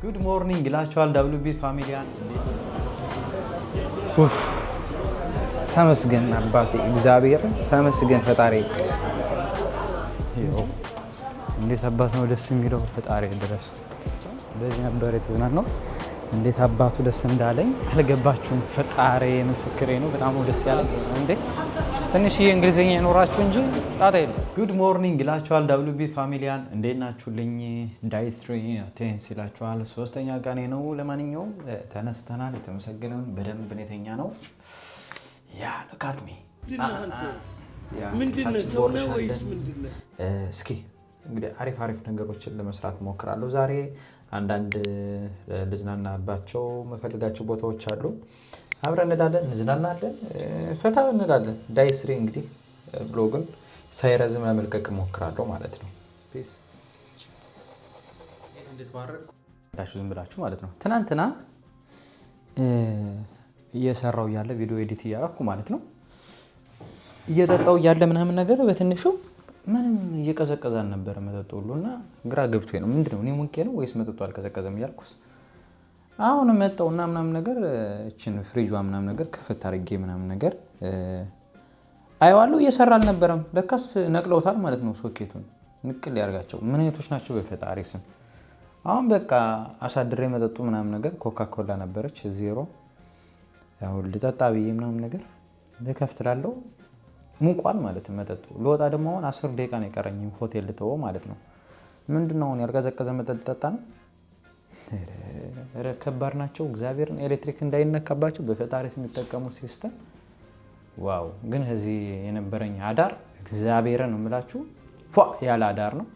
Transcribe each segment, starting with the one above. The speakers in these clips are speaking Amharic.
Good morning ይላችኋል WB ፋሚሊያን። ኡፍ፣ ተመስገን አባቴ እግዚአብሔር፣ ተመስገን ፈጣሪ። ይኸው እንዴት አባት ነው ደስ የሚለው፣ ፈጣሪ ድረስ። እንደዚህ ነበር የተዝናናው። እንዴት አባቱ ደስ እንዳለኝ አልገባችሁም። ፈጣሪ ምስክሬ ነው። በጣም ነው ደስ ያለኝ። እንዴ፣ ትንሽዬ እንግሊዝኛ ይኖራችሁ እንጂ ጣጣ የለም። Good morning ይላችኋል WB ፋሚሊያን፣ እንዴት ናችሁልኝ? Day 3 አቴንስ ይላችኋል። ሶስተኛ ቀኔ ነው። ለማንኛውም ተነስተናል። የተመሰገነውን በደንብ ነው የተኛነው። Yeah, look at me. ምንድን ነህ? ሰው ነህ ወይስ ምንድን ነህ? እስኪ እንግዲህ አሪፍ አሪፍ ነገሮችን ለመስራት ሞክራለሁ ዛሬ። አንዳንድ ልዝናናባቸው የምፈልጋቸው ቦታዎች አሉ። አብረን እንላለን፣ እንዝናናለን፣ ፈታ እንላለን። Day 3 እንግዲህ vlog ን ሳይረዝም ለመልቀቅ እሞክራለሁ ማለት ነው። Peace. ዝም ብላችሁ ማለት ነው። ትናንትና እየሰራው እያለ፣ ቪዲዮ edit እያደረኩ ማለት ነው፣ እየጠጣው እያለ ምናምን ነገር በትንሹ ምንም እየቀዘቀዘ አልነበረ መጠጡ ሁሉ። እና ግራ ገብቶኝ ነው፣ ምንድን ነው፣ እኔ ሞቄ ነው ወይስ መጠጡ አልቀዘቀዘም እያልኩስ አሁን መጣውና ምናምን ነገር እችን ፍሪጇ ምናምን ነገር ክፍት አድርጌ ምናምን ነገር አየዋለሁ፣ እየሰራ አልነበረም። ለካስ ነቅለውታል ማለት ነው። ሶኬቱን ንቅል ያርጋቸው። ምን አይነቶች ናቸው በፈጣሪ ስም። አሁን በቃ አሳድሬ መጠጡ ምናምን ነገር ኮካ ኮላ ነበረች ዜሮ። ያው ልጠጣ ብዬ ምናምን ነገር ልከፍት ላለው ሙቋል ማለት መጠጡ። ልወጣ ደግሞ አሁን 10 ደቂቃ ነው የቀረኝ ሆቴል ልተወው ማለት ነው። ምንድን ነው አሁን፣ ያልቀዘቀዘ መጠጥ ጠጣ ነው። ኧረ ከባድ ናቸው። እግዚአብሔርን ኤሌክትሪክ እንዳይነካባቸው በፈጣሪ የሚጠቀሙት system wow! ግን እዚህ የነበረኝ አዳር እግዚአብሔርን ነው የምላችሁ ፏ ያለ አዳር ነው።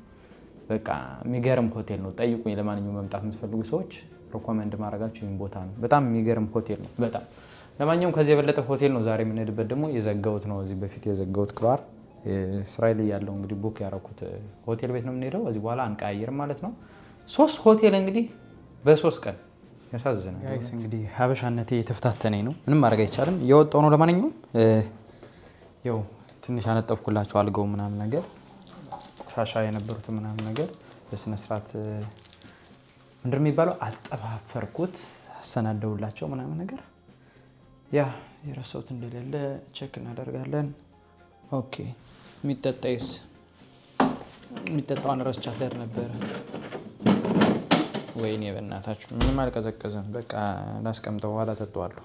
በቃ የሚገርም ሆቴል ነው። ጠይቁኝ። ለማንኛውም መምጣት የምትፈልጉ ሰዎች recommend ማድረጋችሁ ይህን ቦታ ነው። በጣም የሚገርም ሆቴል ነው። በጣም። ለማንኛውም ከዚህ የበለጠ ሆቴል ነው ዛሬ የምንሄድበት። ደግሞ የዘጋሁት ነው። እዚህ በፊት የዘጋሁት ክሏር እስራኤል እያለሁ እንግዲህ book ያደረኩት ሆቴል ቤት ነው የምንሄደው። ከዚህ በኋላ አንቀያይርም ማለት ነው። ሶስት ሆቴል እንግዲህ በ3 ቀን፣ ያሳዝናል። Guys፣ እንግዲህ ሀበሻነቴ የተፈታተነኝ ነው። ምንም ማድረግ አይቻልም። እየወጣሁ ነው። ለማንኛውም ያው ትንሽ አነጠፍኩላቸው አልጋው ምናምን ነገር፣ ቆሻሻ የነበሩት ምናምን ነገር በስነ ስርዓት ምንድን የሚባለው አጠፋፈርኩት፣ አሰናደውላቸው ምናምን ነገር። Yeah፣ የረሳሁት እንደሌለ check እናደርጋለን። Okay፣ የሚጠጣይስ? የሚጠጣውን ረስቻት ልሄድ ነበረ። ወይኔ በእናታችሁ፣ ምንም አልቀዘቀዘም። በቃ ላስቀምጠው፣ በኋላ ጠጣዋለሁ።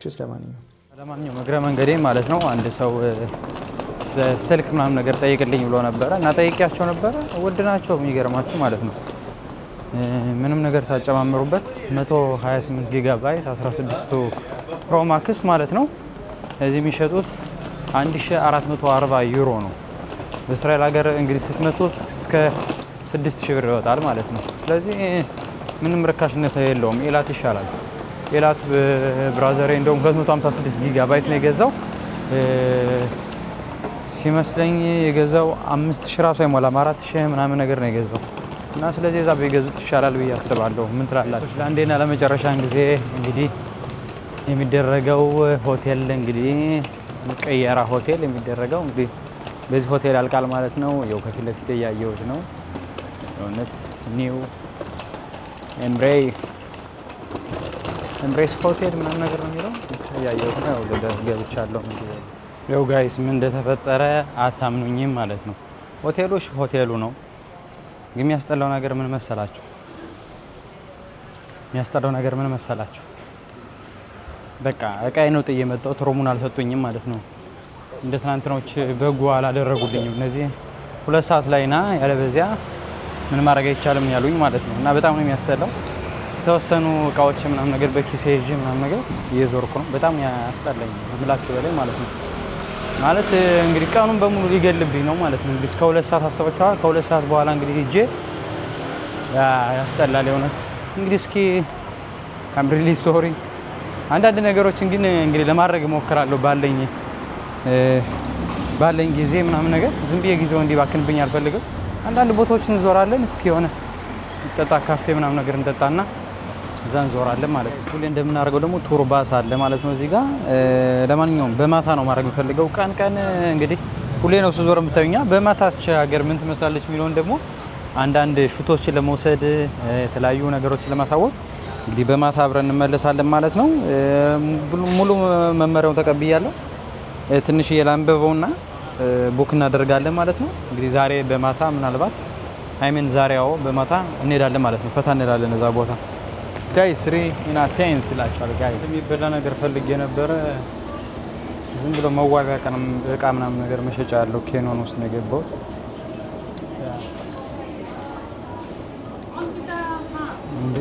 ችስ ለማንኛውም እግረ መንገዴ ማለት ነው አንድ ሰው ስለ ስልክ ምናምን ነገር ጠይቅልኝ ብሎ ነበረ እና ጠይቄያቸው ነበረ። ውድ ናቸው የሚገርማችሁ ማለት ነው። ምንም ነገር ሳጨማምሩበት 128 ጊጋ ባይት 16 Pro Max ማለት ነው እዚህ የሚሸጡት 1440 ዩሮ ነው። በእስራኤል ሀገር እንግዲህ ስትመቱት እስከ 6000 ብር ይወጣል ማለት ነው። ስለዚህ ምንም ርካሽነት የለውም። ኤላት ይሻላል። ኤላት ብራዘሬ እንደውም 256 ጊጋ ባይት ነው የገዛው ሲመስለኝ፣ የገዛው 5000 ራሱ አይሞላም፣ 4000 ምናምን ነገር ነው የገዛው። እና ስለዚህ እዛ ቢገዙት ይሻላል ብዬ አስባለሁ። ምን ትላላችሁ? ለአንዴና ለመጨረሻን ጊዜ እንግዲህ የሚደረገው ሆቴል እንግዲህ ቀየራ ሆቴል የሚደረገው እንግዲህ በዚህ ሆቴል ያልቃል ማለት ነው። ያው ከፊት ለፊት እያየሁት ነው። የእውነት New Embrace ሆቴል ምናምን ነገር ነው የሚለው፣ ብቻ እያየሁት ነው። ያው ገብቻለሁ። ያው guys፣ ምን እንደተፈጠረ አታምኑኝም ማለት ነው። ሆቴሎች ሆቴሉ ነው፣ ግን የሚያስጠላው ነገር ምን መሰላችሁ? የሚያስጠላው ነገር ምን መሰላችሁ? በቃ እቃዬ ነው ጥዬ የመጣሁት። Room ኡን አልሰጡኝም ማለት ነው። እንደ ትናንትናዎች በጎ አላደረጉልኝም። እነዚህ 2 ሰዓት ላይ ና፣ ያለበዚያ ምን ማድረግ አይቻልም ያሉኝ ማለት ነው። እና በጣም ነው የሚያስጠላው። የተወሰኑ እቃዎች ምናምን ነገር በኪሴ ይዤ ምናምን ነገር እየዞርኩ ነው። በጣም ያስጠላኝ ምላችሁ በላይ ማለት ነው። ማለት እንግዲህ ቀኑን በሙሉ ሊገልብኝ ነው ማለት ነው። እንግዲህ እስከ 2 ሰዓት አሰባችኋል። ከ2 ሰዓት በኋላ እንግዲህ ሂጄ ያስጠላል የእውነት። እንግዲህ እስኪ I'm really sorry። አንዳንድ ነገሮችን ግን እንግዲህ ለማድረግ እሞክራለሁ ባለኝ ጊዜ ምናምን ነገር። ዝም ብዬ ጊዜው እንዲባክንብኝ አልፈልግም። አንዳንድ ቦታዎች እንዞራለን። እስኪ የሆነ ጠጣ ካፌ ምናምን ነገር እንጠጣና እዛ እንዞራለን ማለት ነው። ሁሌ እንደምናደርገው ደግሞ tour bus አለ ማለት ነው እዚህ ጋር። ለማንኛውም በማታ ነው ማድረግ የምፈልገው። ቀን ቀን እንግዲህ ሁሌ ነው ስዞር የምታዩኛ። በማታ ሀገር ምን ትመስላለች የሚለውን ደግሞ አንዳንድ shoot ኦችን ለመውሰድ፣ የተለያዩ ነገሮችን ለማሳወቅ እንግዲህ በማታ አብረን እንመለሳለን ማለት ነው። ሙሉ መመሪያውን ተቀብያለሁ። ትንሽዬ ላንብበውና book እናደርጋለን ማለት ነው። እንግዲህ ዛሬ በማታ ምናልባት፣ I mean ዛሬ ያው በማታ እንሄዳለን ማለት ነው። ፈታ እንላለን እዛ ቦታ። Guys፣ 3 in Athens ይላቸዋል guys። የሚበላ ነገር ፈልጌ ነበረ። ዝም ብሎ መዋቢያ እቃ ምናምን ነገር መሸጫ ያለው ኬኖን ውስጥ ነው የገባሁት። እንዴ፣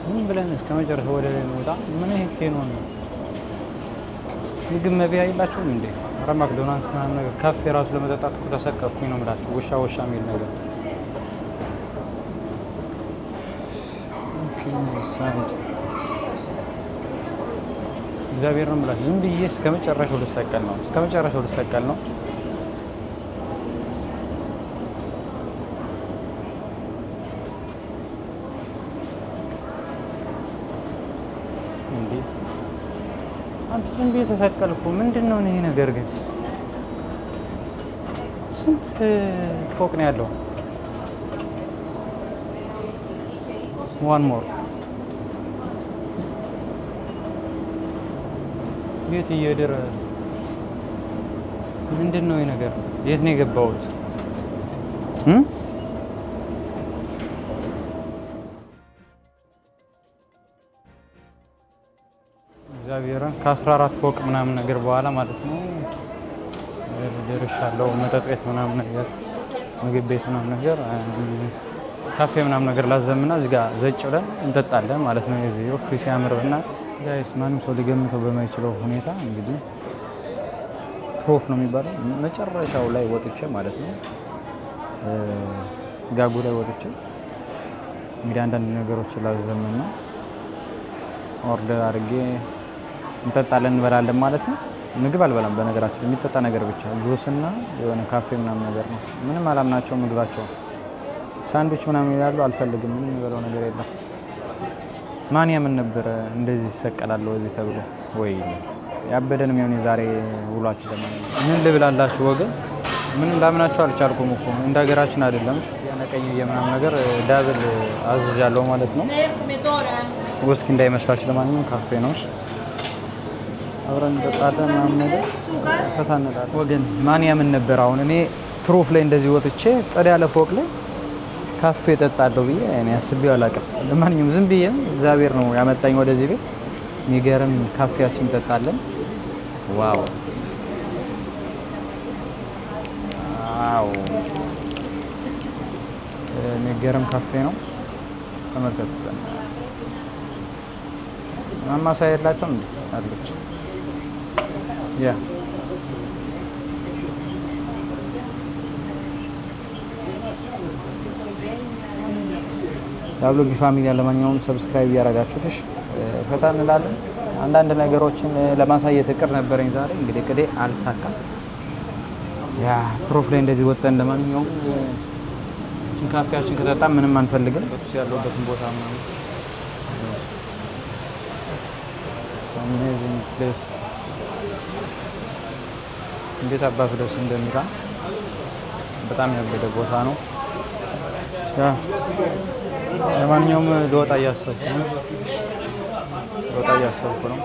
ምን ብለን እስከ መጨረሻው ወደ ላይ እንውጣ? ምን ይሄ ኬኖን ነው? ምግብ መብያ የላቸውም እንዴ? ኧረ ማክዶናልድስ ምናምን ነገር፣ ካፌ ራሱ ለመጠጣት እኮ ተሰቀቅኩኝ ነው የምላችሁ። ውሻ ውሻ የሚል ነገር። Okay, side እግዚአብሔር ነው የምላችሁ። ዝም ብዬ እስከ መጨረሻው ልሰቀል ነው። እስከ መጨረሻው ልሰቀል ነው። እንዴ አንተ፣ ዝም ብዬ ተሰቀልኩ። ምንድን ነው ይሄ ነገር ግን? ስንት ፎቅ ነው ያለው? One more። የት እየደረ ምንድን ነው ይሄ ነገር? የት ነው የገባሁት? እ? እግዚአብሔርን ከ14 ፎቅ ምናምን ነገር በኋላ ማለት ነው ደርሻለሁ። መጠጥ ቤት ምናምን ነገር፣ ምግብ ቤት ምናምን ነገር፣ ካፌ ምናምን ነገር ላዘምና እዚህ ጋር ዘጭ ብለን እንጠጣለን ማለት ነው። የዚህ office ሲያምር በእናትህ guys፣ ማንም ሰው ሊገምተው በማይችለው ሁኔታ እንግዲህ ፕሮፍ ነው የሚባለው መጨረሻው ላይ ወጥቼ ማለት ነው፣ ጋጉ ላይ ወጥቼ እንግዲህ አንዳንድ ነገሮች ላዘምና order አድርጌ እንጠጣለን፣ እንበላለን ማለት ነው። ምግብ አልበላም በነገራችን፣ የሚጠጣ ነገር ብቻ፣ ጁስና የሆነ ካፌ ምናምን ነገር ነው። ምንም አላምናቸው ምግባቸው፣ ሳንድዊች ምናምን ይላሉ፣ አልፈልግም። ምንም የሚበላው ነገር የለም። ማን ያምን ነበረ እንደዚህ ይሰቀላለሁ እዚህ ተብሎ? ወይ ያበደን የሚሆን የዛሬ ውሏችን። ደግሞ ምን ልብላላችሁ ወገን? ምንም ላምናቸው አልቻልኩም እኮ፣ እንደ ሀገራችን አይደለም። ያነቀኝ የምናምን ነገር double አዝዣለሁ ማለት ነው። ውስኪ እንዳይመስላችሁ፣ ለማንኛውም ካፌ ነው። እሺ፣ አብረን እንጠጣለን ምናምን ነገር፣ ፈታ እንላለን። ወገን፣ ማን ያምን ነበር? አሁን እኔ ፕሮፍ ላይ እንደዚህ ወጥቼ ጸዳ ያለ ፎቅ ላይ ካፌ እጠጣለሁ ብዬ እኔ አስቤው አላውቅም። ለማንኛውም ዝም ብዬ እግዚአብሔር ነው ያመጣኝ ወደዚህ ቤት። የሚገርም ካፌያችን እንጠጣለን። Wow፣ የሚገርም ካፌ ነው። ተመልከቱ። ማማሰያ የላቸውም እንዴ? አለች። Yeah፣ ዳብሎ ቢ family፣ ለማንኛውም subscribe እያደረጋችሁት እሺ፣ ፈታ እንላለን። አንዳንድ ነገሮችን ለማሳየት እቅድ ነበረኝ ዛሬ፣ እንግዲህ እቅዴ አልተሳካም። Yeah፣ ፕሮፍ ላይ እንደዚህ ወጠን ለማንኛውም ካፌያችን ከጠጣ ምንም አንፈልግም። ያለበትን ቦታ ምናምን amazing place፣ እንዴት አባቱ ደስ እንደሚላ፣ በጣም ያበደ ቦታ ነው። Yeah፣ ለማንኛውም ልወጣ እያሰብኩ ነው። ልወጣ እያሰብኩ ነው።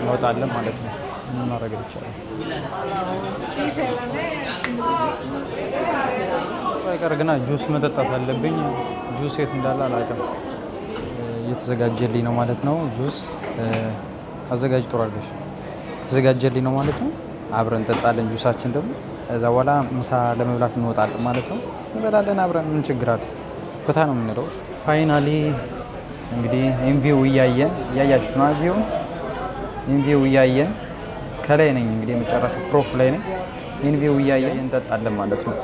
እንወጣለን ማለት ነው። ምን ማድረግ ይቻላል? አይቀር ግና ጁስ መጠጣት አለብኝ። ጁስ የት እንዳለ አላውቅም። እየተዘጋጀልኝ ነው ማለት ነው። ጁስ አዘጋጅ፣ ጥሩ አድርገሽ የተዘጋጀልኝ ነው ማለት ነው። አብረን እንጠጣለን። ጁሳችን ደግሞ ከዛ በኋላ ምሳ ለመብላት እንወጣለን ማለት ነው። እንበላለን አብረን፣ ምን ችግር አለ? ፈታ ነው የምንለው። Finally እንግዲህ in view እያየን፣ እያያችሁት ነው view፣ in view እያየን ከላይ ነኝ እንግዲህ፣ የመጨረሻው ፕሮፍ ላይ ነኝ። In view እያየን እንጠጣለን ማለት ነው።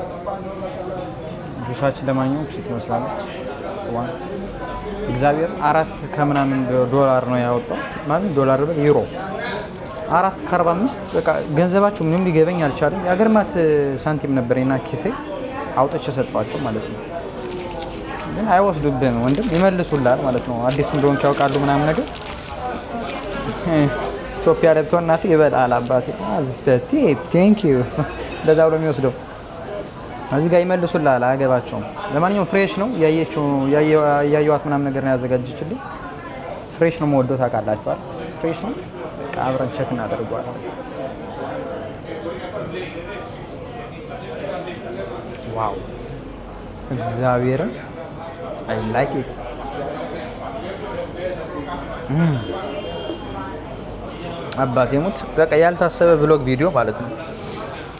ጁሳችን ለማንኛውም እቺ ትመስላለች። እሷን እግዚአብሔር አራት ከምናምን ዶላር ነው ያወጣው፣ ማለት ዶላር ብል ዩሮ 4.45። በቃ ገንዘባቸው ምንም ሊገበኝ አልቻለም። የአገርማት ሳንቲም ነበረኝና ኪሴ አውጥቼ ሰጧቸው ማለት ነው። ግን አይወስዱብህም ወንድም፣ ይመልሱልሃል ማለት ነው። አዲስ እንደሆንክ ያውቃሉ ምናምን ነገር። ኢትዮጵያ ለብቶ እናት ይበላል አባቴ፣ thank you እንደዛ ብሎ የሚወስደው። እዚህ ጋር ይመልሱልሃል፣ አያገባቸውም። ለማንኛውም fresh ነው ያየችው ያየዋት ምናምን ነገር ነው ያዘጋጀችልኝ። Fresh ነው የምወደው ታውቃላችኋል። Fresh ነው። በቃ አብረን check እናደርገዋለን። Wow፣ እግዚአብሔርን I like it። አባቴ ሙት በቃ ያልታሰበ vlog ቪዲዮ ማለት ነው።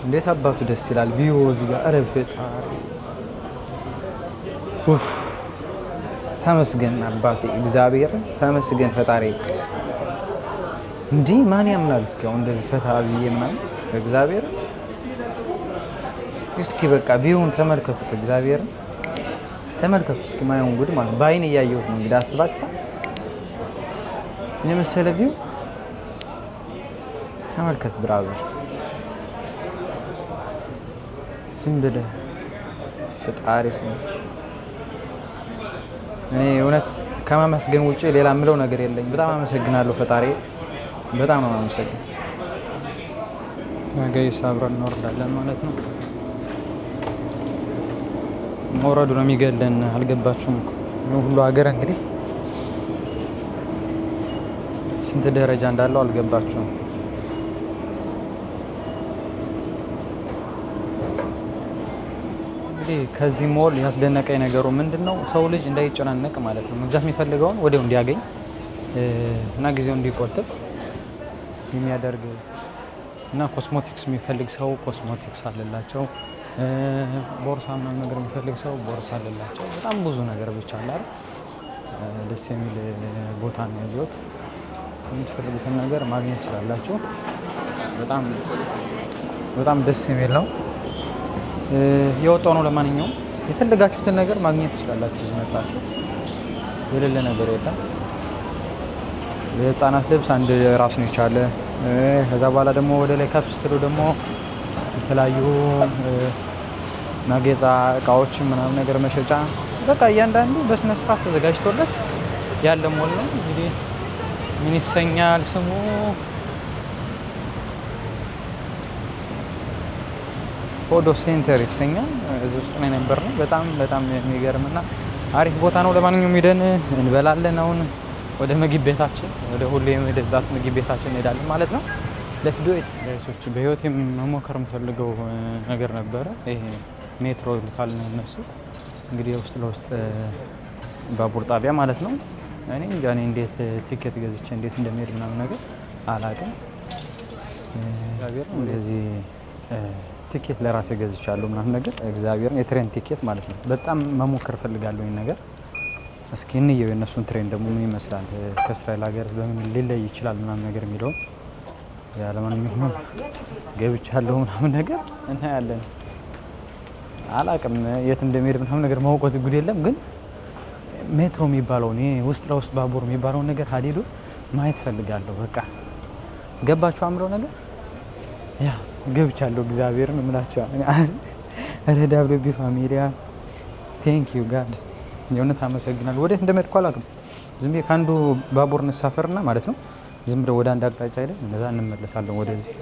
እንዴት አባቱ ደስ ይላል view እዚህ ጋር። ኧረ ፈጣሪ ኡፍ፣ ተመስገን አባቴ እግዚአብሔር ተመስገን ፈጣሪ። እንዲህ ማን ያምናል? እስኪ አሁን እንደዚህ ፈታ ብዬ ምናምን እግዚአብሔር እስኪ በቃ view ውን ተመልከቱት፣ እግዚአብሔር ተመልከቱት እስኪ ማየውን ጉድ ማለት በአይን እያየሁት ነው። እንግዲህ አስባችሁታል የመሰለ view ተመልከት brother፣ ዝም ብለህ ፈጣሪ ስም እኔ እውነት ከማመስገን ውጭ ሌላ የምለው ነገር የለኝም። በጣም አመሰግናለሁ ፈጣሪ፣ በጣም ነው የማመሰግነው። Guys አብረን እንወርዳለን ማለት ነው። መውረዱ ነው የሚገለን። አልገባችሁም እኮ ይህ ሁሉ ሀገር እንግዲህ ስንት ደረጃ እንዳለው አልገባችሁም። እንግዲህ ከዚህ ሞል ያስደነቀኝ ነገሩ ምንድን ነው? ሰው ልጅ እንዳይጨናነቅ ማለት ነው። መግዛት የሚፈልገውን ወዲያው እንዲያገኝ እና ጊዜው እንዲቆጥብ የሚያደርግ እና ኮስሞቲክስ የሚፈልግ ሰው ኮስሞቲክስ አለላቸው። ቦርሳ ምናምን ነገር የሚፈልግ ሰው ቦርሳ አለላቸው። በጣም ብዙ ነገር ብቻ አለ አይደል? ደስ የሚል ቦታ ነው ያየሁት። የምትፈልጉትን ነገር ማግኘት ስላላችሁ በጣም በጣም ደስ የሚል ነው። የወጣው ነው። ለማንኛውም የፈለጋችሁትን ነገር ማግኘት ትችላላችሁ። እዚህ መጣችሁ የሌለ ነገር የለም። የህፃናት ልብስ አንድ ራሱን የቻለ፣ ከዛ በኋላ ደግሞ ወደ ላይ ከፍ ስትሉ ደግሞ የተለያዩ ማጌጫ እቃዎችን ምናምን ነገር መሸጫ፣ በቃ እያንዳንዱ በስነ ስርዓት ተዘጋጅቶለት ያለ ሞል ነው። እንግዲህ ምን ይሰኛል ስሙ? ሆዶ ሴንተር ይሰኛል። እዚህ ውስጥ ነው የነበርነው። በጣም በጣም የሚገርምና አሪፍ ቦታ ነው። ለማንኛውም ሄደን እንበላለን። አሁን ወደ ምግብ ቤታችን፣ ወደ ሁሌ የምንሄድባት ምግብ ቤታችን እንሄዳለን ማለት ነው። Let's do it guys ኦች። በህይወቴ መሞከር የምፈልገው ነገር ነበረ። ይሄ ሜትሮ ይሉታል እነሱ። እንግዲህ የውስጥ ለውስጥ ባቡር ጣቢያ ማለት ነው። እኔ እንጃ እኔ እንዴት ቲኬት ገዝቼ እንዴት እንደሚሄድ ምናምን ነገር አላውቅም። እግዚአብሔር እንደዚህ ቲኬት ለራሴ ገዝቻለሁ ምናምን ነገር፣ እግዚአብሔርን የ train ቲኬት ማለት ነው። በጣም መሞከር እፈልጋለሁ ይሄን ነገር። እስኪ እንየው የእነሱን train ደግሞ ምን ይመስላል፣ ከእስራኤል ሀገር በምን ሊለይ ይችላል ምናምን ነገር የሚለውን። ያለማንኛውም ገብቻለሁ ምናምን ነገር እናያለን። አላቅም የት እንደሚሄድ ምናምን ነገር ማውቀት ጉድ የለም፣ ግን ሜትሮ የሚባለውን ይሄ ውስጥ ለውስጥ ባቡር የሚባለውን ነገር ሀዲዱ ማየት ፈልጋለሁ። በቃ ገባችሁ አምረው ነገር yeah ገብቻለሁ። እግዚአብሔርን እምላችሁ ኧረ WB ፋሚሊያ thank you God፣ የእውነት አመሰግናለሁ። ወዴት እንደመሄድኩ አላውቅም። ዝም ብዬ ከአንዱ ባቡር እንሳፈርና ማለት ነው ዝም ብለው ወደ አንድ አቅጣጫ ሄደን እንደዛ እንመለሳለን ወደዚህ።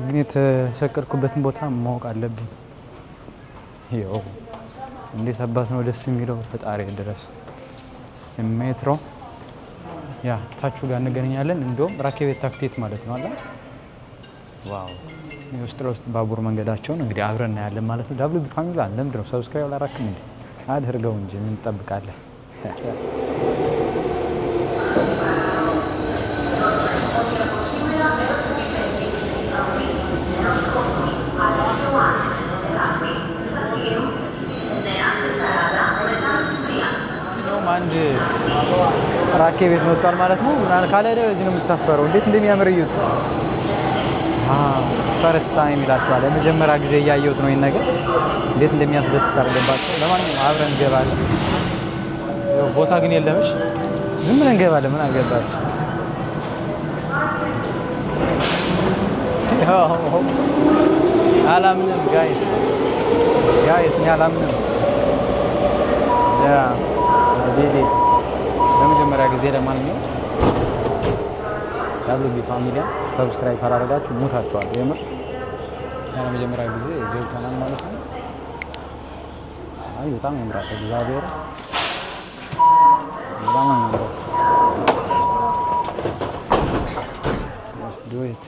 ግን የተሰቀልኩበትን ቦታ ማወቅ አለብኝ። ይኸው እንዴት አባት ነው ደስ የሚለው ፈጣሪ ድረስ ሜትሮ። Yeah ታቹ ጋር እንገናኛለን። እንደውም ራኬቤት ታክቴት ማለት ነው አለ። Wow፣ የውስጥ ለውስጥ ባቡር መንገዳቸውን እንግዲህ አብረን እናያለን ማለት ነው። WB family ለምንድን ነው subscribe አላረክም እንዴ? አድርገው እንጂ ምን ትጠብቃለህ? አንድ ራኬ ቤት መጥቷል ማለት ነው። ካለ እዚህ ነው የምሳፈረው። እንዴት እንደሚያምር እዩት። First time ይላቸዋል። የመጀመሪያ ጊዜ እያየሁት ነው ይሄን ነገር፣ እንዴት እንደሚያስደስት አድርገባቸው። ለማንኛውም አብረን እንገባለን። ቦታ ግን የለምሽ፣ ዝም ብለን እንገባለን። ምን አገባችሁ? አላምንም guys፣ guys እኔ አላምንም። Yeah ለመጀመሪያ ጊዜ። ለማንኛውም WB ፋሚሊያ subscribe ካላደረጋችሁ ሙታችኋል። የምር ለመጀመሪያ ጊዜ ገብተናል ማለት ነው። አይ በጣም ያምራል። እግዚአብሔር በጣም ነው የሚያምረው። Let's do it.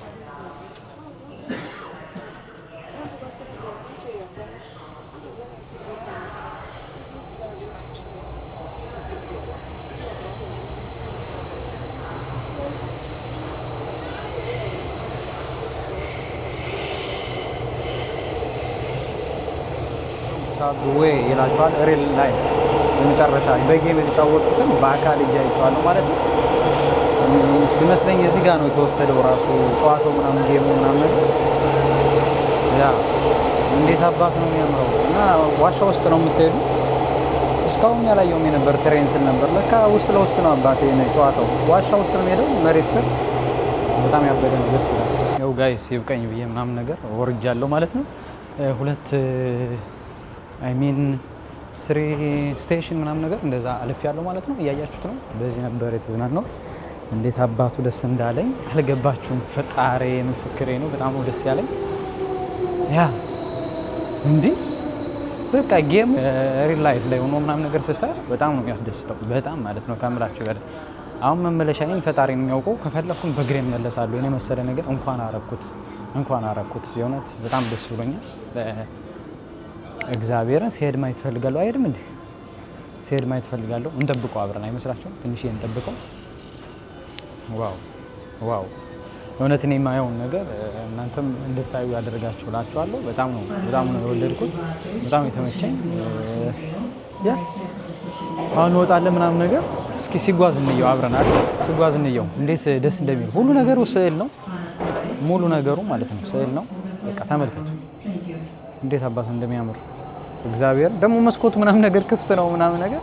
Subway ይላቸዋል። Real life የመጨረሻ በ game የተጫወትኩትን በአካል እጅ አይቼዋለሁ ማለት ነው። ሲመስለኝ እዚህ ጋር ነው የተወሰደው ራሱ ጨዋታው ምናምን game ኡ ምናምን ነገር። Yeah፣ እንዴት አባት ነው የሚያምረው! እና ዋሻ ውስጥ ነው የምትሄዱት። እስካሁን ያላየውም የነበር train ስል ነበር። ለካ ውስጥ ለውስጥ ነው አባቴ ጨዋታው። ዋሻ ውስጥ ነው የሚሄደው መሬት ስር። በጣም ያበደ ነው፣ ደስ ይላል። ያው guys ይብቃኝ ብዬ ምናምን ነገር ወርጃለሁ ማለት ነው። ሁለት፣ I mean three station ምናምን ነገር እንደዛ አልፍ ያለው ማለት ነው። እያያችሁት ነው። በዚህ ነበር የተዝናናው። እንዴት አባቱ ደስ እንዳለኝ አልገባችሁም። ፈጣሪ ምስክሬ ነው። በጣም ነው ደስ ያለኝ። Yeah፣ እንዲህ በቃ game real life ላይ ሆኖ ምናምን ነገር ስታይ በጣም ነው የሚያስደስተው። በጣም ማለት ነው ከምላችሁ በላይ። አሁን መመለሻዬን ፈጣሪ ነው የሚያውቀው። ከፈለኩም በእግሬ እመለሳለሁ። የኔ መሰለ ነገር እንኳን አረኩት፣ እንኳን አረኩት። የእውነት በጣም ደስ ብሎኛል። እግዚአብሔርን ሲሄድ ማየት እፈልጋለሁ። አይሄድም እንዴ? ሲሄድ ማየት እፈልጋለሁ። እንጠብቀው አብረን አይመስላችሁም? ትንሽ እንጠብቀው። Wow wow! እውነት እኔ የማየውን ነገር እናንተም እንድታዩ ያደርጋችሁ እላችኋለሁ። በጣም ነው የወደድኩት። በጣም የተመቸኝ። Yeah፣ አሁን እንወጣለን ምናምን ነገር። እስኪ ሲጓዝ እንየው፣ አብረን አይደል? ሲጓዝ እንየው እንዴት ደስ እንደሚል። ሁሉ ነገሩ ስዕል ነው። ሙሉ ነገሩ ማለት ነው ስዕል ነው። በቃ ተመልከቱ እንዴት አባቱ እንደሚያምር። እግዚአብሔር ደግሞ መስኮቱ ምናምን ነገር ክፍት ነው ምናምን ነገር።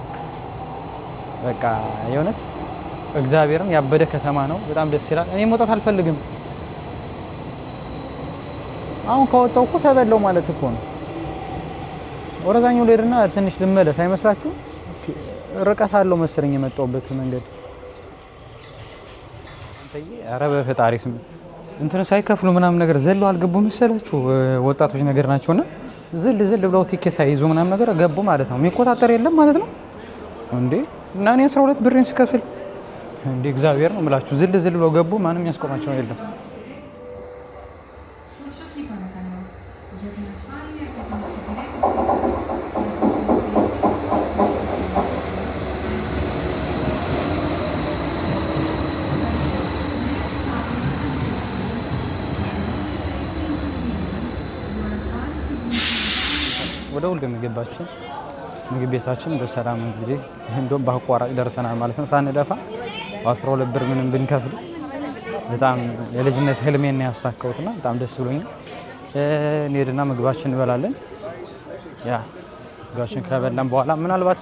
በቃ የእውነት እግዚአብሔርን ያበደ ከተማ ነው። በጣም ደስ ይላል። እኔ መውጣት አልፈልግም። አሁን ከወጣው እኮ ተበለው ማለት እኮ ነው። ወደዛኛው ልሄድና ትንሽ ልመለስ አይመስላችሁም? ርቀት አለው መሰለኝ የመጣሁበት መንገድ። ኧረ በፈጣሪ ስም እንትን ሳይከፍሉ ምናምን ነገር ዘለው አልገቡ መሰላችሁ? ወጣቶች ነገር ናቸውና ዝል ዝል ብለው ቲኬት ሳይይዙ ምናምን ነገር ገቡ ማለት ነው። የሚቆጣጠር የለም ማለት ነው እንዴ? እና እኔ 12 ብሬን ስከፍል እንዴ፣ እግዚአብሔር ነው የምላችሁ፣ ዝል ዝል ብለው ገቡ። ማንም ያስቆማቸው የለም። Προσοχή παρακαλώ. Για την ασφάλεια και την εξυπηρέτησή σας, να χρησιμοποιείτε ወደ ሁሉ ምግብ ቤታችን በሰላም እንግዲህ እንደውም በአቋራጭ ደርሰናል ማለት ነው። ሳንለፋ 12 ብር ምንም ብንከፍል በጣም የልጅነት ህልሜን ያሳካሁትና በጣም ደስ ብሎኛል። እንሄድና ምግባችን እንበላለን። Yeah፣ ምግባችን ከበላን በኋላ ምናልባት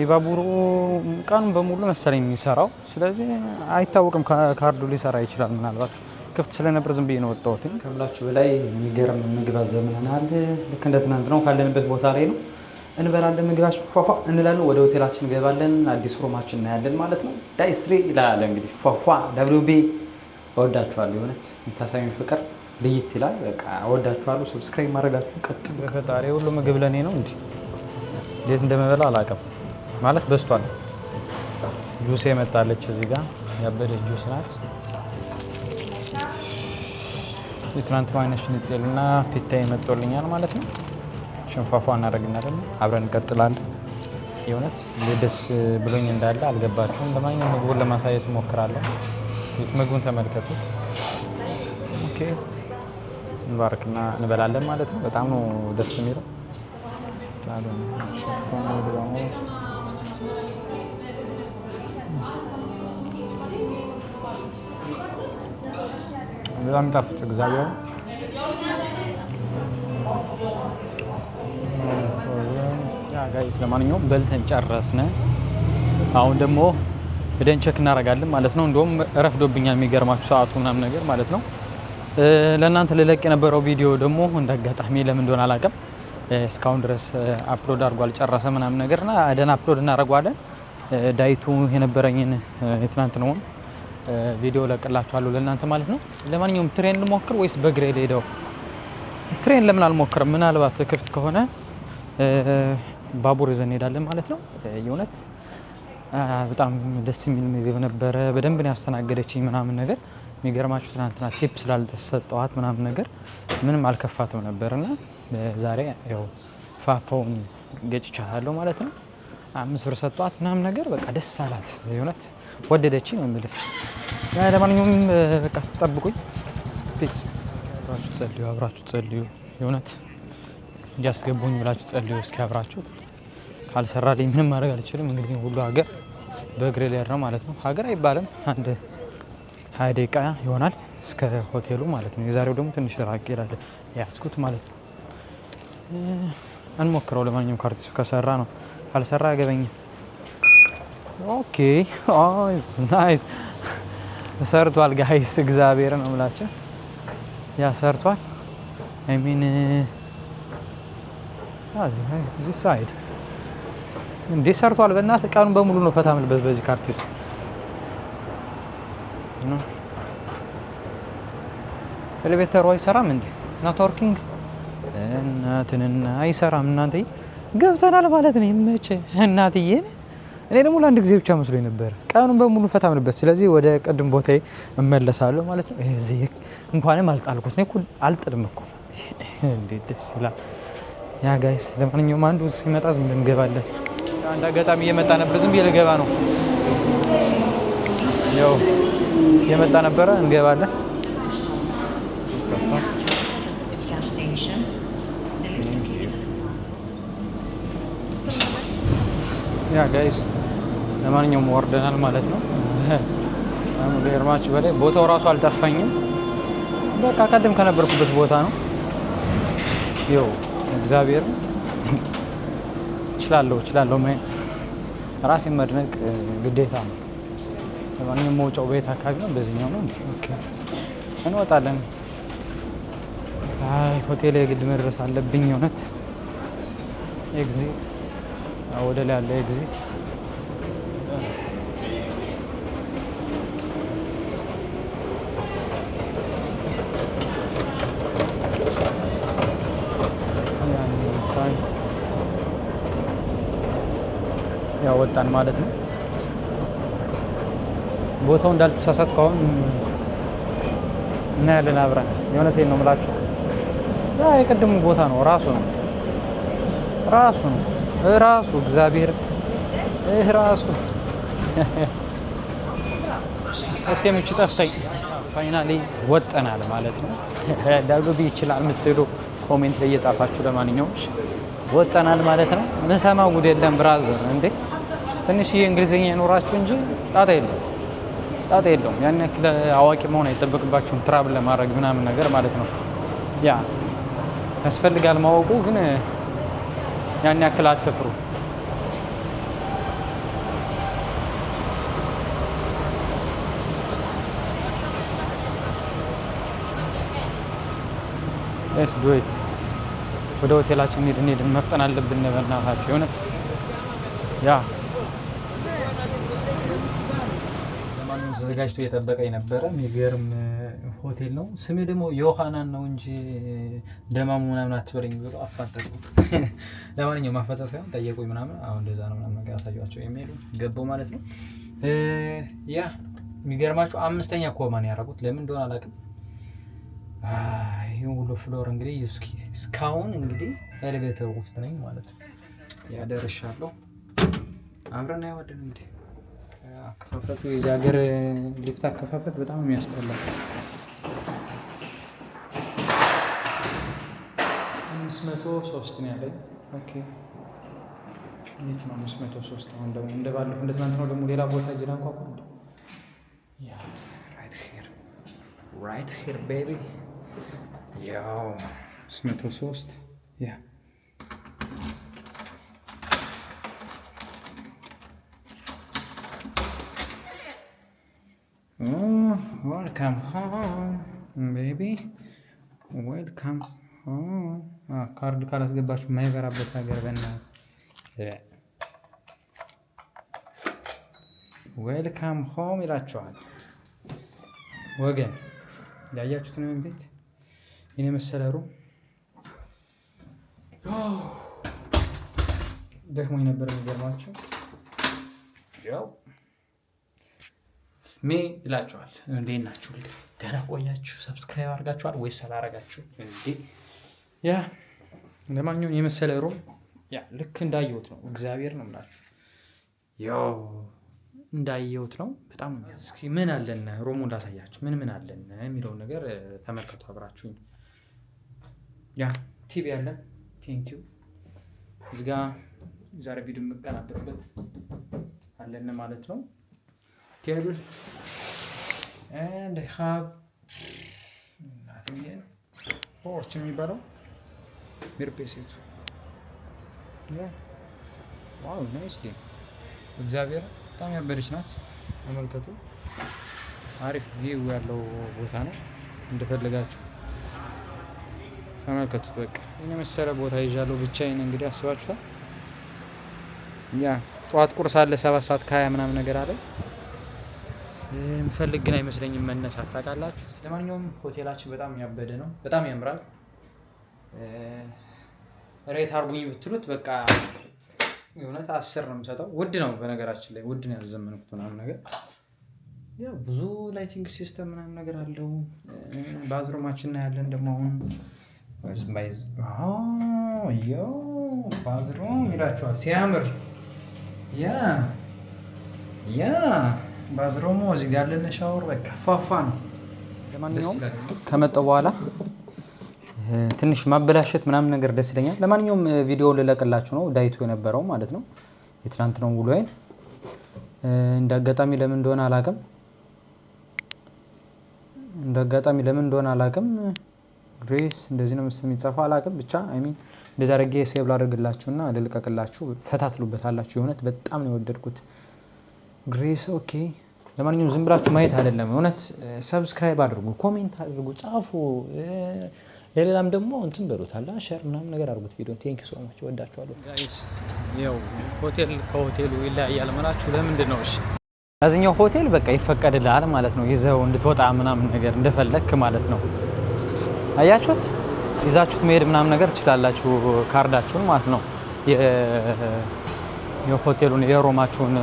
የባቡሩ ቀኑን በሙሉ መሰለኝ የሚሰራው። ስለዚህ አይታወቅም፣ ካርዱ ሊሰራ ይችላል። ምናልባት ክፍት ስለነበር ዝም ብዬ ነው ወጣሁት። ከምላችሁ በላይ የሚገርም ምግብ አዘምነናል። ልክ እንደ ትናንት ነው፣ ካለንበት ቦታ ላይ ነው እንበላለን። ምግባችን ፏፏ እንላለን። ወደ ሆቴላችን እንገባለን። አዲስ room ኣችን እናያለን ማለት ነው። Day 3 ይላል እንግዲህ ፏፏ WB። እወዳችኋለሁ። የእውነት የምታሳዩኝ ፍቅር ልይት ይላል። በቃ እወዳችኋለሁ። Subscribe ማድረጋችሁ ቀጥሉ። በፈጣሪ ሁሉ ምግብ ለእኔ ነው እንጂ እንዴት እንደምበላ አላውቅም። ማለት በዝቷል። ጁስ የመጣለች እዚህ ጋር ያበደች ጁስ ናት። የትናንት አይነት ሽንጽል እና ፒታ ይመጣልኛል ማለት ነው። ሽንፏፏ እናደርግና ደግሞ አብረን እንቀጥላለን። የእውነት እንዴት ደስ ብሎኝ እንዳለ አልገባችሁም። ለማንኛውም ምግቡን ለማሳየት እሞክራለሁ። ምግቡን ተመልከቱት። Okay፣ እንባርክና እንበላለን ማለት ነው። በጣም ነው ደስ የሚለው። በጣም የሚጣፍጥ እግዚአብሔር። Yeah guys፣ ለማንኛውም በልተን ጨረስን። አሁን ደግሞ ሄደን check እናደርጋለን ማለት ነው። እንደውም ረፍዶብኛል የሚገርማችሁ ሰዓቱ ምናምን ነገር ማለት ነው። ለእናንተ ልለቅ የነበረው ቪዲዮ ደግሞ እንደ አጋጣሚ ለምን እንደሆነ አላውቅም እስካሁን ድረስ upload አድርጎ አልጨረሰ ምናምን ነገር እና ደህና upload እናደርገዋለን። Day 2 የነበረኝን የትናንትናውን ቪዲዮ ለቅላችኋለሁ ለእናንተ ማለት ነው። ለማንኛውም train ልሞክር ወይስ በእግሬ ልሄደው? Train ለምን አልሞክርም? ምናልባት ክፍት ከሆነ ባቡር ይዘን እንሄዳለን ማለት ነው። የእውነት በጣም ደስ የሚል ምግብ ነበረ። በደንብ ነው ያስተናገደችኝ ምናምን ነገር። የሚገርማችሁ ትናንትና tip ስላልተሰጠዋት ምናምን ነገር ምንም አልከፋትም ነበር እና ዛሬ ያው ፋፋውን ገጭቻታለሁ ማለት ነው። 5 ብር ሰጧት ምናምን ነገር፣ በቃ ደስ አላት። የእውነት ወደደችኝ ነው የምልህ። ለማንኛውም በቃ ጠብቁኝ። Peace። አብራችሁ ጸልዩ፣ አብራችሁ ጸልዩ። የእውነት እንዲያስገቡኝ ብላችሁ ጸልዩ እስኪ አብራችሁ። ካልሰራልኝ ምንም ማድረግ አልችልም። እንግዲህ ሁሉ ሀገር በእግሬ ልሄድ ነው ማለት ነው። ሀገር አይባልም፣ አንድ 20 ደቂቃ ይሆናል እስከ ሆቴሉ ማለት ነው። የዛሬው ደግሞ ትንሽ ራቅ ይላል የያዝኩት ማለት ነው። እንሞክረው። ለማንኛውም ካርቲሱ ከሰራ ነው፣ ካልሰራ አገበኝም። Okay, nice፣ ሰርቷል guys፣ እግዚአብሔር ነው የምላቸው፣ yeah ሰርቷል። I mean this side እንዴ ሰርቷል። በእናትህ ቀኑን በሙሉ ነው ፈታ የምልበት በዚህ ካርቲስ ነው። Elevator ኡ አይሰራም እንዴ? Not working። እናትንና አይሰራም። እናንተ ገብተናል ማለት ነው። ይመቸ እናትዬ። እኔ ደግሞ ለአንድ ጊዜ ብቻ መስሎኝ ነበር። ቀኑን በሙሉ ፈታ ምልበት። ስለዚህ ወደ ቅድም ቦታዬ እመለሳለሁ ማለት ነው። እዚህ እንኳንም አልጣልኩት። እኔ እኮ አልጥልም እኮ። እንዴት ደስ ይላል። Yeah guys፣ ለማንኛውም አንዱ ሲመጣ ዝም ብለን እንገባለን። አንድ አጋጣሚ እየመጣ ነበር። ዝም ብዬ ልገባ ነው። ያው እየመጣ ነበረ፣ እንገባለን። Gas station. Thank you. Yeah guys፣ ለማንኛውም ወርደናል ማለት ነው። ገርማችሁ በላይ ቦታው ራሱ አልጠፋኝም። በቃ ቀደም ከነበርኩበት ቦታ ነው። ይኸው እግዚአብሔር፣ እችላለሁ፣ እችላለሁ። ራሴን መድነቅ ግዴታ ነው። ለማንኛውም መውጫው ቤት አካባቢ ነው። በዚህኛው ነው። Okay እንወጣለን። አይ ሆቴል የግድ መድረስ አለብኝ። እውነት exit ወደ ላይ ያለ exit። ሳይ ያው ወጣን ማለት ነው። ቦታው እንዳልተሳሳትኩ አሁን እናያለን አብረን። የእውነቴን ነው የምላችሁ። ያ የቅድሙ ቦታ ነው፣ ራሱ ነው፣ ራሱ ነው፣ ራሱ እግዚአብሔር ራሱ እቴምቹ ጠፍታኝ finally ወጠናል ማለት ነው። ዳግቢ ይችላል የምትሉ comment ላይ እየጻፋችሁ፣ ለማንኛውም ወጠናል ማለት ነው። ምሰማው ጉድ የለም brother። እንዴ ትንሽዬ እንግሊዝኛ ይኖራችሁ እንጂ ጣጣ የለም፣ ጣጣ የለውም። ያን ያክል አዋቂ መሆን አይጠበቅባችሁም travel ለማድረግ ምናምን ነገር ማለት ነው። Yeah ያስፈልጋል ማወቁ፣ ግን ያን ያክል አትፍሩ። Let's do it። ወደ ሆቴላችን እንሂድ፣ እንሂድ፣ መፍጠን አለብን። በእናታችሁ የእውነት። Yeah ለማንኛውም ተዘጋጅቶ እየጠበቀኝ ነበረ። የሚገርም ሆቴል ነው። ስሜ ደግሞ ዮሐናን ነው እንጂ ደማሙ ምናምን አትበለኝ ብሎ አፋጠጡ። ለማንኛውም ማፋጠጥ ሳይሆን ጠየቁኝ ምናምን። አሁን እንደዛ ነው ምናምን ነገር ያሳዩቸው የሚሉ ገባው ማለት ነው። Yeah የሚገርማችሁ አምስተኛ ኮማ ነው ያደረጉት። ለምን እንደሆነ አላውቅም። ይህ ሁሉ floor እንግዲህ እስካሁን እንግዲህ elevator ውስጥ ነኝ ማለት ነው። Yeah ደርሻለሁ። አብረን እናየዋለን እንግዲህ። አከፋፈቱ የዚህ ሀገር ሊፍት አከፋፈት በጣም የሚያስጠላው። 503 ነው ያለኝ። Okay የት ነው 503? አሁን ደግሞ እንደ ባለፈው እንደ ትናንትናው ደግሞ ሌላ ቦታ እጅ ላንኳኳ እንዴ? Yeah, right here, right here baby። ያው 503። Yeah. Welcome home baby, welcome home። ካርድ ካላስገባችሁ የማይበራበት ሀገር በእናትህ። Welcome home ይላችኋል ወገን። ያያችሁት ነው ቤት፣ ይህን የመሰለ room። ደክሞኝ ነበር የሚገርማችሁ። ያው ስሜ ይላችኋል። እንዴት ናችሁ? ደህና ቆያችሁ? Subscribe አድርጋችኋል ወይስ አላረጋችሁ? እንዴ yeah፣ ለማንኛውም የመሰለ room፣ yeah፣ ልክ እንዳየሁት ነው። እግዚአብሔር ነው የምላችሁ፣ ያው እንዳየሁት ነው። በጣም ነው። እስኪ ምን አለን room ኡን ላሳያችሁ፣ ምን ምን አለን የሚለውን ነገር ተመልከቱ አብራችሁኝ። Yeah፣ TV አለን። Thank you። እዚህ ጋ ዛሬ ቪዲዮ የምቀናበርበት አለን ማለት ነው። Table and have porch የሚባለው ሚርፔሴቱ። Wow, nice። እግዚአብሔር በጣም ያበደች ናት። ተመልከቱ። አሪፍ view ያለው ቦታ ነው። እንደፈለጋችሁ ተመልከቱት። በቃ ይህን የመሰለ ቦታ ይዣለሁ ብቻዬን። እንግዲህ አስባችሁታል። Yeah፣ ጠዋት ቁርስ አለ፣ 7 ሰዓት ከ20 ምናምን ነገር አለ። የምፈልግ ግን አይመስለኝም መነሳት፣ ታውቃላችሁ። ለማንኛውም ሆቴላችን በጣም ያበደ ነው። በጣም ያምራል። Rate አርጉኝ ብትሉት በቃ የእውነት 10 ነው የምሰጠው። ውድ ነው፣ በነገራችን ላይ ውድ ነው ያዘመንኩት ምናምን ነገር። ያው ብዙ lighting system ምናምን ነገር አለው። Bathroom ኣችን እናያለን ደግሞ አሁን። Yo, bathroom ይላችኋል ሲያምር። Yeah, bathroom ኡ እዚህ ጋር ያለን ሻወር በቃ ፏፏ ነው። ለማንኛውም ከመጣሁ በኋላ ትንሽ ማበላሸት ምናምን ነገር ደስ ይለኛል። ለማንኛውም ቪዲዮ ልለቅላችሁ ነው፣ day two የነበረው ማለት ነው፣ የትናንት ነው ውሎዬን። እንደ አጋጣሚ ለምን እንደሆነ አላውቅም። እንደ አጋጣሚ ለምን እንደሆነ አላውቅም። ግሬስ እንደዚህ ነው የሚጻፈው፣ አላውቅም። ብቻ I mean እንደዚህ አድርጌ save ላድርግላችሁና ልልቀቅላችሁ፣ ፈታ ትሉበታላችሁ። የእውነት በጣም ነው የወደድኩት። ግሬስ okay። ለማንኛውም ዝም ብላችሁ ማየት አይደለም፣ እውነት subscribe አድርጉ፣ comment አድርጉ፣ ጻፉ። ለሌላም ደግሞ እንትን በሉት አላ share ምናምን ነገር አድርጉት ቪዲዮ። Thank you so much፣ እወዳችኋለሁ። Guys፣ ያው ሆቴል ከሆቴሉ ይለያያል ምላችሁ ለምንድን ነው? እሺ። እዚኛው ሆቴል በቃ ይፈቀድልሃል ማለት ነው፣ ይዘው እንድትወጣ ምናምን ነገር እንደፈለክ ማለት ነው። አያችሁት? ይዛችሁት መሄድ ምናምን ነገር ትችላላችሁ፣ ካርዳችሁን ማለት ነው። የሆቴሉን የ room ኣችሁን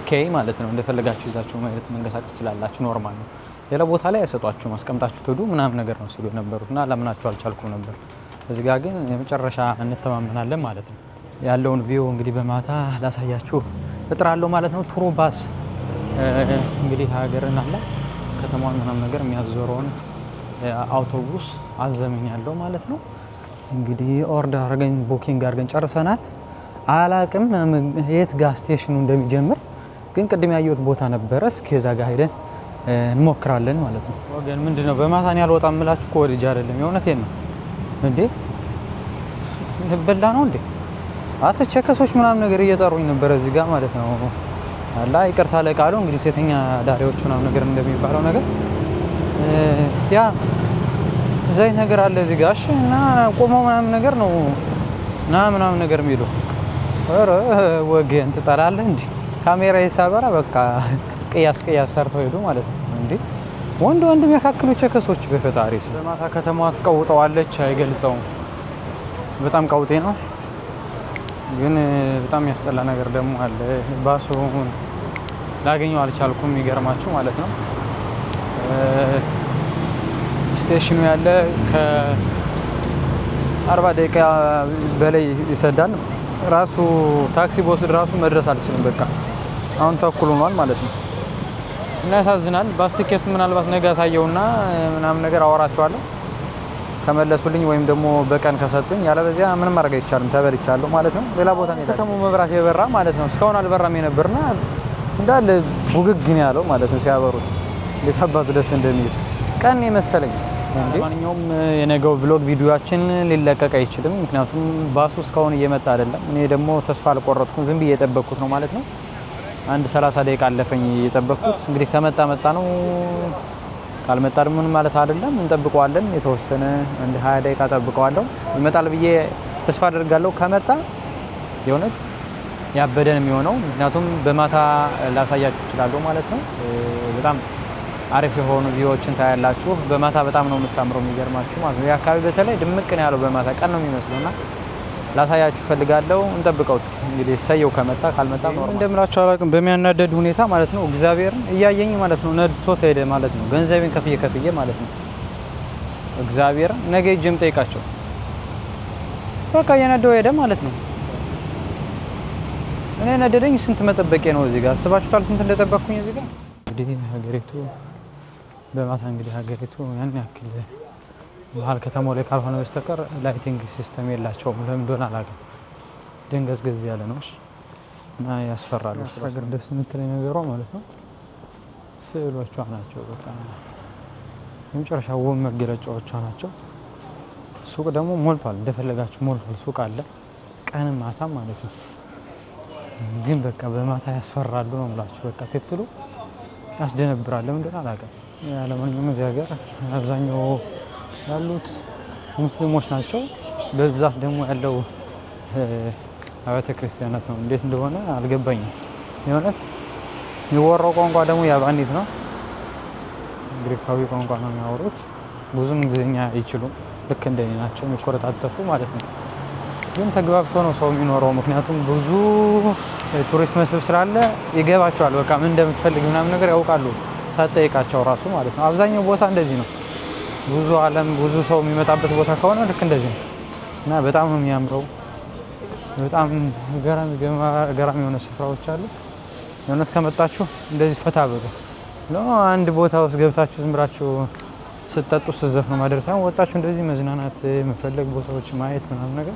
key ማለት ነው። እንደፈለጋችሁ ይዛችሁ መሄድ መንቀሳቀስ ትችላላችሁ። Normal ነው። ሌላ ቦታ ላይ አይሰጧችሁም። አስቀምጣችሁ ትሄዱ ምናምን ነገር ነው ሲሉ የነበሩት እና ላምናችሁ አልቻልኩም ነበር። እዚህ ጋር ግን የመጨረሻ እንተማመናለን ማለት ነው። ያለውን view እንግዲህ በማታ ላሳያችሁ እጥራለሁ ማለት ነው። Tour bus እንግዲህ ሀገርን አለ ከተማዋን ምናምን ነገር የሚያዞረውን አውቶቡስ አዘመኝ ያለው ማለት ነው። እንግዲህ order አድርገን booking አድርገን ጨርሰናል። አላቅም የት ጋ station ኑ እንደሚጀምር፣ ግን ቅድም ያየሁት ቦታ ነበረ። እስኪ እዛ ጋ ሄደን እንሞክራለን ማለት ነው። ወገን፣ ምንድን ነው፣ በማታ እኔ አልወጣም የምላችሁ እኮ ወድጄ አይደለም፣ የእውነቴን ነው። እንዴ ልበላ ነው እንዴ? አት ቸከሶች ምናምን ነገር እየጠሩኝ ነበረ እዚህ ጋር ማለት ነው። አላ ይቅርታ ለቃሉ፣ እንግዲህ ሴተኛ ዳሪዎች ምናምን ነገር እንደሚባለው ነገር፣ yeah፣ እዛ ነገር አለ እዚህ ጋር። እሺ፣ እና ቆመው ምናምን ነገር ነው ና ምናምን ነገር የሚሉ። ኧረ ወገን ትጠላለህ እንዴ? ካሜራ የሳበራ በቃ ቅያስ ቅያስ ሰርተው ሄዱ ማለት ነው። እንዴ ወንድ ወንድ የሚያካክሉ ቸከሶች፣ በፈጣሪ ስም። በማታ ከተማዋ ትቀውጠዋለች፣ አይገልጸውም። በጣም ቀውጤ ነው፣ ግን በጣም ያስጠላ ነገር ደግሞ አለ። ባሱን ላገኘው አልቻልኩም፣ የሚገርማችሁ ማለት ነው። Station ኑ ያለ ከ40 ደቂቃ በላይ ይሰዳል። ራሱ ታክሲ በወስድ ራሱ መድረስ አልችልም። በቃ አሁን ተኩል ሆኗል ማለት ነው። እና ያሳዝናል። Bus ticket ኡ ምናልባት ነገ ያሳየውና ምናምን ነገር አወራቸዋለሁ ከመለሱልኝ ወይም ደግሞ በቀን ከሰጡኝ፣ ያለበዚያ ምንም ማድረግ አይቻልም። ተበልቻለሁ ማለት ነው። ሌላ ቦታ ነው ከተማው መብራት የበራ ማለት ነው። እስካሁን አልበራም የነበርና እንዳለ ቡግግ ነው ያለው ማለት ነው። ሲያበሩት እንዴት አባቱ ደስ እንደሚል፣ ቀን የመሰለኝ። ለማንኛውም የነገው vlog ቪዲዮአችን ሊለቀቅ አይችልም። ምክንያቱም ባሱ እስካሁን እየመጣ አይደለም። እኔ ደግሞ ተስፋ አልቆረጥኩም፣ ዝም ብዬ እየጠበቅኩት ነው ማለት ነው። አንድ 30 ደቂቃ አለፈኝ እየጠበቅኩት። እንግዲህ ከመጣ መጣ ነው፣ ካልመጣ ደግሞ ምንም ማለት አይደለም። እንጠብቀዋለን። የተወሰነ አንድ 20 ደቂቃ ጠብቀዋለሁ። ይመጣል ብዬ ተስፋ አደርጋለሁ። ከመጣ የእውነት ያበደ ነው የሚሆነው። ምክንያቱም በማታ ላሳያችሁ እችላለሁ ማለት ነው። በጣም አሪፍ የሆኑ view ዎችን ታያላችሁ። በማታ በጣም ነው የምታምረው፣ የሚገርማችሁ ማለት ነው። የአካባቢ በተለይ ድምቅ ነው ያለው በማታ፣ ቀን ነው የሚመስለው እና ላሳያችሁ ፈልጋለሁ። እንጠብቀው እስኪ እንግዲህ ሰየው ከመጣ ካልመጣ እንደምላችሁ አላውቅም። በሚያናደድ ሁኔታ ማለት ነው እግዚአብሔርን እያየኝ ማለት ነው ነድቶት ሄደ ማለት ነው። ገንዘቤን ከፍዬ ከፍዬ ማለት ነው እግዚአብሔርን ነገ ሂጅም ጠይቃቸው በቃ እየነዳው ሄደ ማለት ነው። እኔ ነደደኝ። ስንት መጠበቄ ነው እዚህ ጋር አስባችሁታል? ስንት እንደጠበቅኩኝ እዚህ ጋር። እንግዲህ ሀገሪቱ በማታ እንግዲህ ሀገሪቱ ያን ያክል መሀል ከተማው ላይ ካልሆነ በስተቀር lighting system የላቸውም። ለምን እንደሆነ አላውቅም። ደንገዝገዝ ያለ ነው እና ያስፈራሉ። ሀገር ደስ የምትለኝ ነገሯ ማለት ነው ስዕሎቿ ናቸው። በቃ የመጨረሻ ውብ መገለጫዎቿ ናቸው። ሱቅ ደግሞ ሞልቷል፣ እንደፈለጋችሁ ሞልቷል። ሱቅ አለ ቀንም ማታም ማለት ነው። ግን በቃ በማታ ያስፈራሉ ነው የምላችሁ። በቃ people ኡ ያስደነብራል። ለምን እንደሆነ አላውቅም። ለማንኛውም እዚህ ሀገር አብዛኛው ያሉት ሙስሊሞች ናቸው። በብዛት ደግሞ ያለው አብያተ ክርስቲያናት ነው። እንዴት እንደሆነ አልገባኝም። የእውነት የሚወራው ቋንቋ ደግሞ ያባኒት ነው። ግሪካዊ ቋንቋ ነው የሚያወሩት። ብዙም እንግሊዝኛ አይችሉም። ልክ እንደኔ ናቸው የሚኮረታተፉ ማለት ነው። ግን ተግባብቶ ነው ሰው የሚኖረው። ምክንያቱም ብዙ ቱሪስት መስህብ ስላለ ይገባቸዋል። በቃ ምን እንደምትፈልግ ምናምን ነገር ያውቃሉ ሳትጠይቃቸው ራሱ ማለት ነው። አብዛኛው ቦታ እንደዚህ ነው። ብዙ ዓለም ብዙ ሰው የሚመጣበት ቦታ ከሆነ ልክ እንደዚህ ነው እና በጣም ነው የሚያምረው። በጣም ገራሚ ገራሚ የሆነ ስፍራዎች አሉ። የእውነት ከመጣችሁ እንደዚህ ፈታ በሉ። አንድ ቦታ ውስጥ ገብታችሁ ዝም ብላችሁ ስትጠጡ ስትዘፍኑ ማደር ሳይሆን ወጣችሁ እንደዚህ መዝናናት መፈለግ ቦታዎች ማየት ምናምን ነገር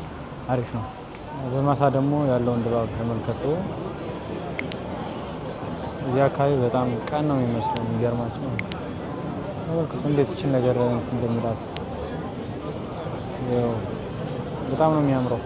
አሪፍ ነው። በማታ ደግሞ ያለውን ድባብ ተመልከቱ። እዚህ አካባቢ በጣም ቀን ነው የሚመስለው። የሚገርማቸው ተመልከቱ እንዴት ይችን ነገር እንትን እንደሚላት በጣም ነው የሚያምረው።